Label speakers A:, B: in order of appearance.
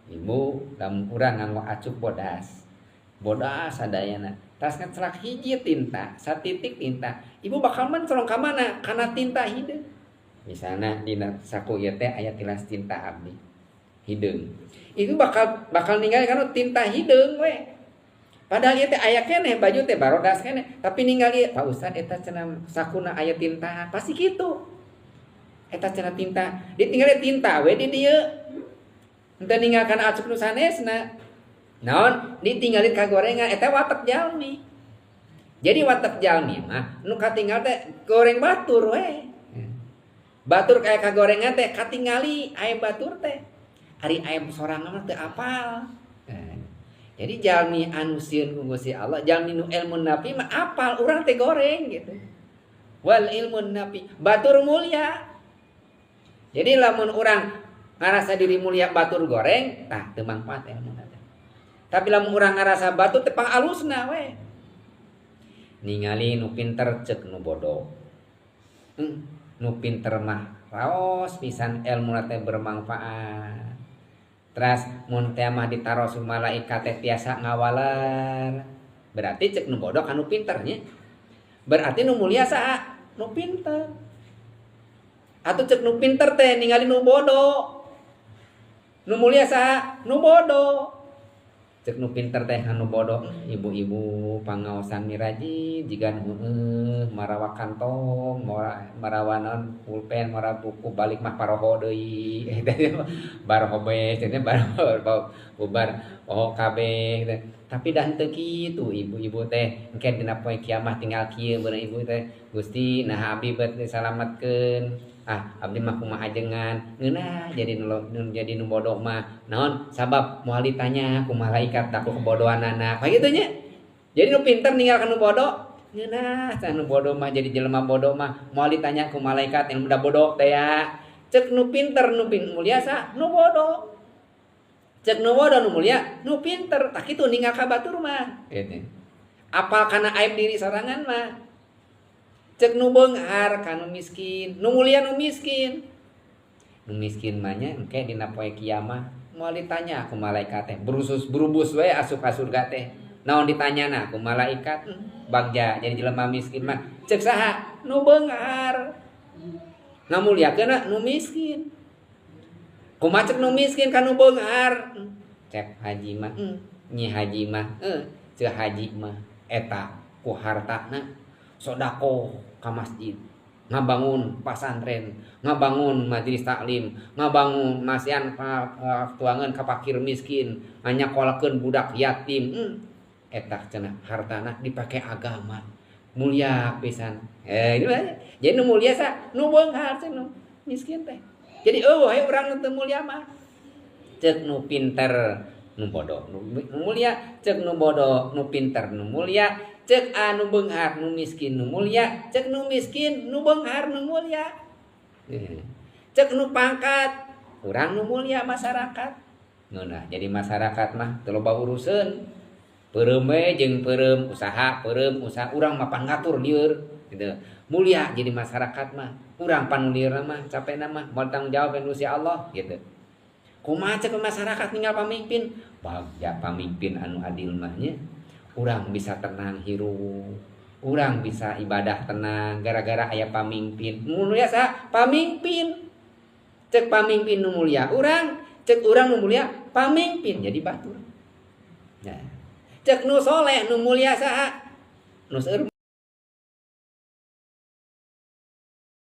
A: Ibu, lamun urang nganggo acuk bodas, bodas sadayana, tas ngecelak hiji tinta, satitik tinta, ibu bakal mencrong ka mana? Kana tinta hideung. Misalnya dina saku ieu teh aya tilas tinta abdi hideung, itu bakal bakal ninggal kana tinta hideung we. Padahal ieu teh aya keneh, baju teh barodas keneh, tapi ninggal ieu, "Pak Ustad, eta cenah sakuna aya tinta." Pasti kitu, "Eta cenah tinta." Ditinggal tinta we di dieu, henteu ninggalkan acuk nu sanesna. Naon ditinggalin kagorengan? Eta watak jalmi. Jadi watak jalmi mah nu katinggal teh goreng batur we. Batur kayak kagorengan teh katingali aib batur teh, ari aib sorangan mah teu apal. Jadi jalmi anu sieun ku Gusti Allah, jalmi nu ilmu nafi mah apal urang teh goreng gitu. Wal ilmu nafi, batur mulia. Jadi lamun urang ngarasa diri mulia, batur goreng, tah teu mangfaat ilmu teh. Tapi lamun urang ngarasa batur teh pang alusna we. Ningali nu pinter, cek nu bodoh, "Nu pinter mah raos pisan, ilmu teh bermanfaat. Teras mun teh mah ditaros malaikat teh tiasa ngawalar." Berarti cek nu bodoh kanu pinternya, berarti nu mulia saha? Nu pinter. Atau cek nu pinter teh ningali nu bodoh, nu mulia saha? Nu bodoh. Cek nu pinter teh anu bodoh, "Ibu-ibu pangaosan miraji jiga heueuh, marawa kantong, marawa naon, pulpen, marawa buku, balik mah paroho deui, baroho be cenah, baroho bubar poho kabeh." Tapi dah henteu kitu ibu-ibu teh. Engke dina poe kiamah tinggal kieu beunang ibu teh, "Gusti, nah abdi bet disalametkeun, ah abdi mah kumaha ajengan ngeunah jadi nu jadi nu bodoh mah?" Naon sabab? Moal ditanya ku malaikat ku kebodohanana kayak gitu nya. Jadi nu pinter ninggalkan nu bodoh, "Ngeunah cenah nu bodoh mah, jadi jelema bodoh mah moal ditanya ku malaikat yang udah bodoh teh ya." Cek nu pinter nu mulia sa? Nu bodoh. Cek nu bodoh nu mulia nu pinter. Tak kitu ninggal ka batur mah gitu. Apal kana aib diri sorangan mah. Cek nu beunghar ka nu miskin, nu mulia nu miskin. Nu miskin mah nya engke dina poe kiamah moal ditanya ku malaikat teh, berusus berubus we asup ka surga teh. Naon ditanyana ku malaikat? "Bagja jadi jelema miskin mah." Cek saha? Nu beunghar. Ngamuliakeun nu miskin. Kumaha cek nu miskin ka nu beunghar? "Cek haji mah, nyi haji mah, cek haji mah eta ku hartana sodakoh ka masjid, ngabangun pasantren, ngabangun majelis taklim, ngabangun masihan tuangan ka fakir miskin, nganyakolakeun budak yatim. Eta cenah hartana dipake agama, mulia pisan." Eh, ini jadi nu mulia sa? Nu beunghar. Cek nu miskin teh jadi eueuh we urang nu teu mulia mah. Cek nu pinter nu bodoh nu mulia, cek nu bodoh nu pinter nu mulia, cek anu beunghar nu miskin nu mulia, cek nu miskin nu beunghar nu mulia, cek nu pangkat urang nu mulia masyarakat. Ngeunah jadi masyarakat mah teu loba uruseun, peureum we jeung peureum usaha, peureum usaha, urang mah pan ngatur lieur gitu. Mulia jadi masyarakat mah, urang pan lieur mah, capekna mah moal tanggung jawab Gusti Allah gitu. Kumaha cek masyarakat ninggal pamimpin? "Bagja pamimpin anu adil mah nya, urang bisa tenang hirup, urang bisa ibadah tenang gara-gara aya pamimpin." Mulia sa? Pamimpin. Cek pamimpin nu mulia urang, cek urang nu mulia pamimpin, jadi batur. Nah, cek nu soleh nu mulia saha? Nu seueur